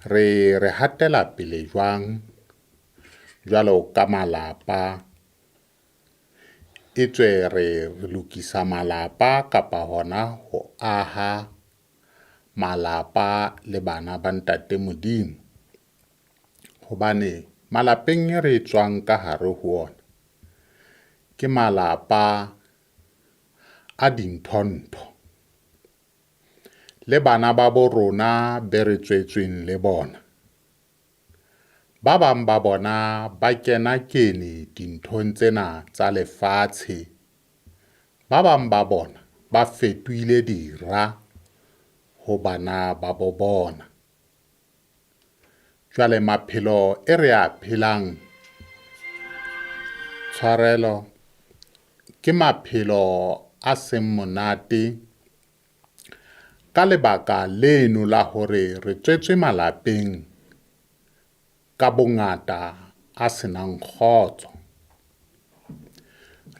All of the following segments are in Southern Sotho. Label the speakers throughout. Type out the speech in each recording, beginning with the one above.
Speaker 1: Re re hatela pele jwang jwalo ka malapa? Etswe re re lokisa malapa kapa hona ho aha malapa le bana ba Ntate Modimo. Hobane malapeng e re tswang ka hare ho ona, ke malapa a dintho-ntho. Le bana ba bo rona be re tswetsweng le bona, ba bang ba bona ba kena-kene dinthong tsena tsa lefatshe. Ba bang ba bona ba fetohile dira ho bana ba bo bona. Jwale maphelo e re a phelang, tshwarelo, ke maphelo a seng monate ka lebaka leno la hore re tswetswe malapeng ka bongata a senang kgotso.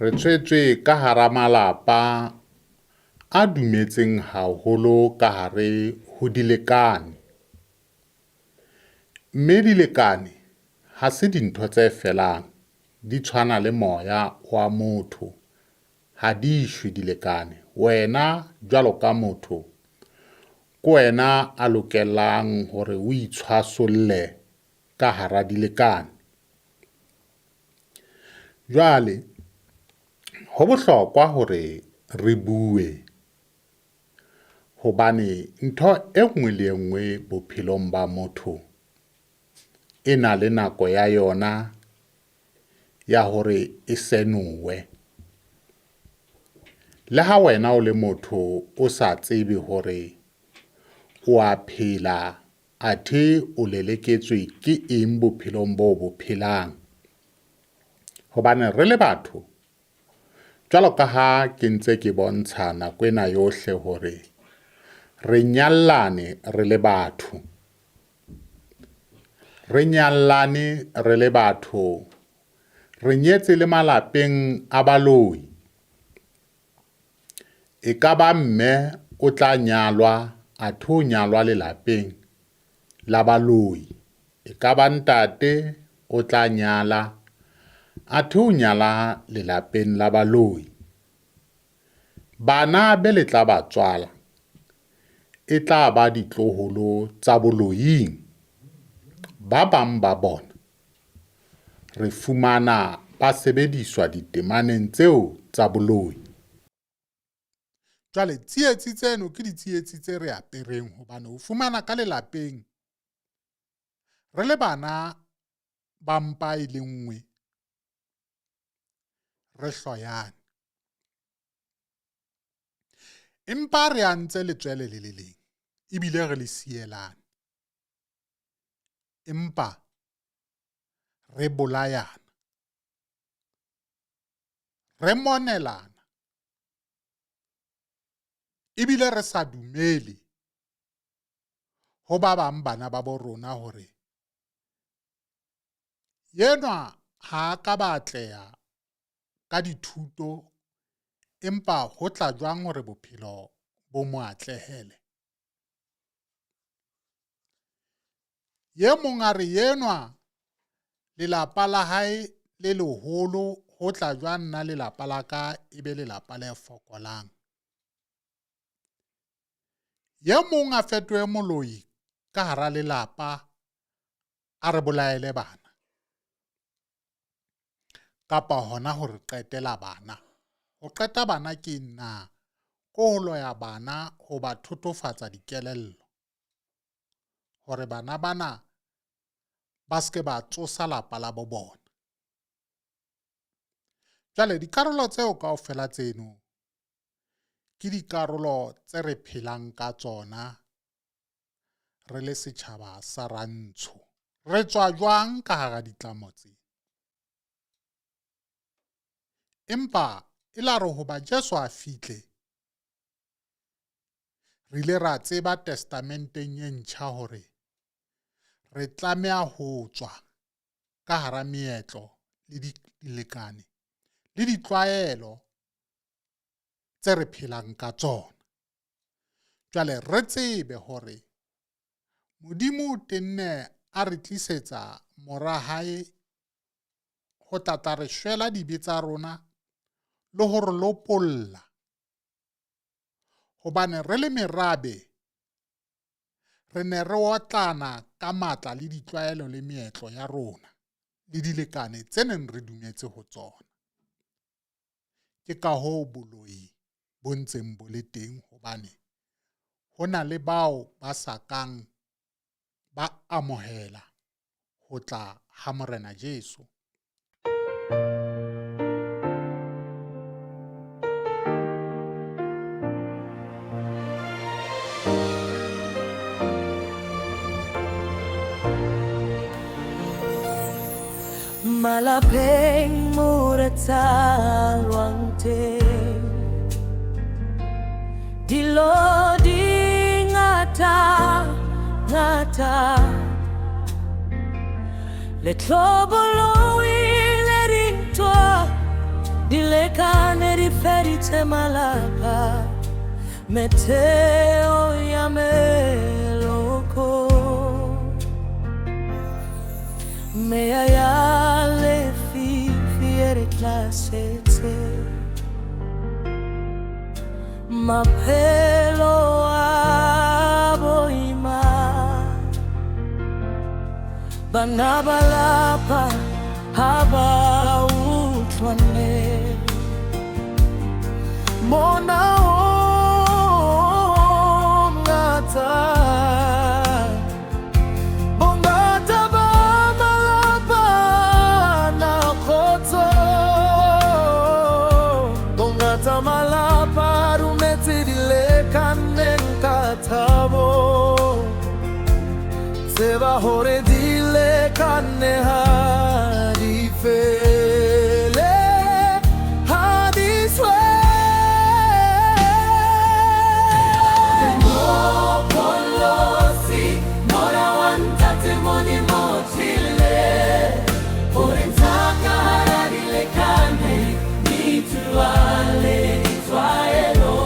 Speaker 1: Re tswetswe ka hara malapa a dumetseng haholo ka hare ho dilekane. Mme dilekane ha se dintho tse felang, di tshwana le moya wa motho, ha di shwe dilekane. Wena jwalo ka motho, ke wena a lokelang hore o itshwasolle ka hara dilekane. Jwale ho bohlokwa hore re bue hobane ntho e nngwe le e nngwe bophelong ba motho e na le nako ya yona ya hore e senowe. Le ha wena o le motho o sa tsebe hore o a phela athe o leleketswe ke eng bophelong bo bo phelang. Hobane re le batho, jwalo ka ha ke ntse ke bontsha nako ena yohle hore re nyallane re le batho. Re nyallane re le batho, re nyetse le malapeng a baloi. E ka ba mme o tla nyalwa, athe o nyalwa lelapeng la baloi. E ka ba ntate o tla nyala, athe o nyala lelapeng la baloi. Bana be le tla ba tswala e tla ba ditloholo tsa boloing. Ba bang ba bona re fumana ba sebediswa ditemaneng tseo tsa boloi.
Speaker 2: Jwale tsietsi tseno ke ditsietsi tse re apereng hobane o fumana ka lelapeng re le bana ba mpa e le nngwe re hloyane. Empa re antse letswele le le leng ebile re le sielane. Empa re bolayana, re monelana ebile re sa dumele ho ba bang bana ba bo rona hore yenwa ha a ka ba atleha ka dithuto empa ho tla jwang hore bophelo bo mo atlehele. Ye mong a re yenwa lelapa la hae le leholo ho tla jwang nna lelapa la ka e be lelapa le fokolang. Ye mong a fetohe moloi ka hara lelapa a re bolaele bana kapa hona ho re qetela bana. Ho qeta bana ke na? Ko ho loya bana ho ba thotofatsa dikelello hore bana bana ba se ke ba tsosa lapa la bo bona. Jwale dikarolo tseo kaofela tseno ke dikarolo tse re phelang ka tsona re le setjhaba sa Rantsho. Re tswa jwang ka hara ditlamo tse? Empa e la re hoba Jesu a fihle, re ile ra tseba Testamenteng e Ntjha hore re tlameha ho tswa ka hara meetlo le dilekane le ditlwaelo tse re phelang ka tsona. Jwale re tsebe hore Modimo o tenne a re tlisetsa mora hae ho tla tla re shwela dibe tsa rona le ho re lopolla. Hobane re le merabe re ne re otlana ka matla le ditlwaelo le meetlo ya rona le dilekane tse neng re dumetse ho tsona. Ke ka hoo boloi bo ntseng bo le teng hobane ho na le bao ba sa kang ba amohela ho tla ha Morena Jesu.
Speaker 3: Malapeng mo re tsalwang teng dilo di ngata ngata le tlhoboloi le dintwa di lekane di feditse malapa metheo ya meloko meya ya lefifi e re tlasetse maphelo a boima bana ba lapa ha ba utlwane
Speaker 4: Mona o ngata bongata ba malapa na kgotso bongata malapa a dumetse dilekaneng ka thabo tseba hore dilekane ha di fele ha di shwe.
Speaker 3: Mopholosi mora wa ntate Modimo o tlile ho re ntsha ka hara dilekane dituale ditlwaelo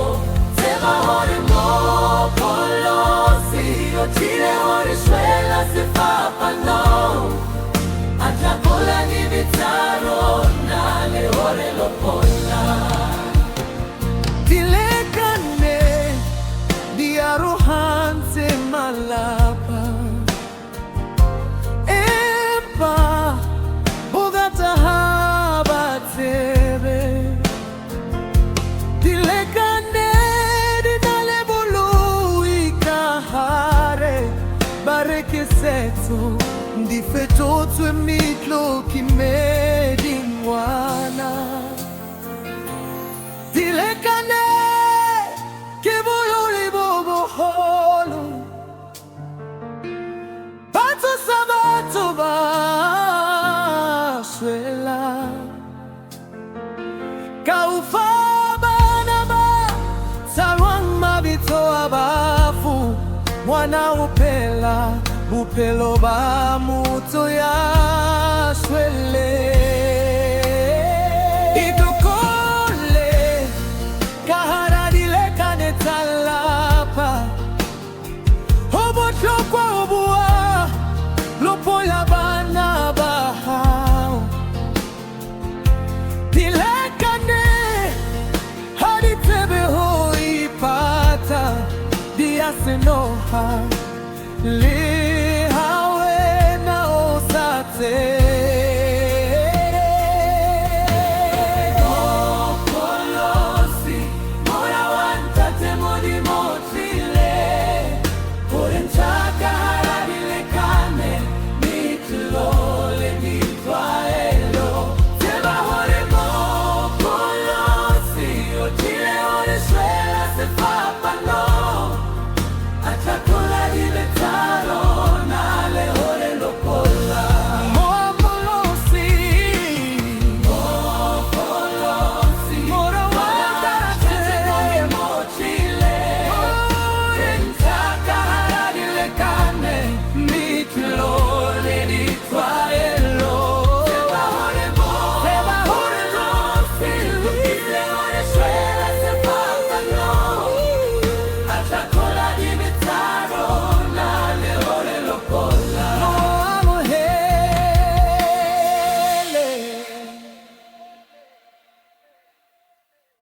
Speaker 3: tseba hore Mopholosi o tlile ho re shwela sefapanong a hlakola dibe tsa rona le ho re lopolla.
Speaker 4: Dilekane di arohantse malapa empa bongata ha ba tsebe dilekane di na le boloi ka hare ba rekisetso di fetotswe meetlo ke medingwana dilekane ke boloi bo boholo ba tsosa batho ba shwela ka o fa bana ba tsalwang mabitso a bafu ngwana o phela bophelo ba motho ya shweleng itokole ka hara dilekane tsa lapa ho bohlokwa ho bua lopolla bana ba hao dilekane ha di tsebe ho ipata di a senoha.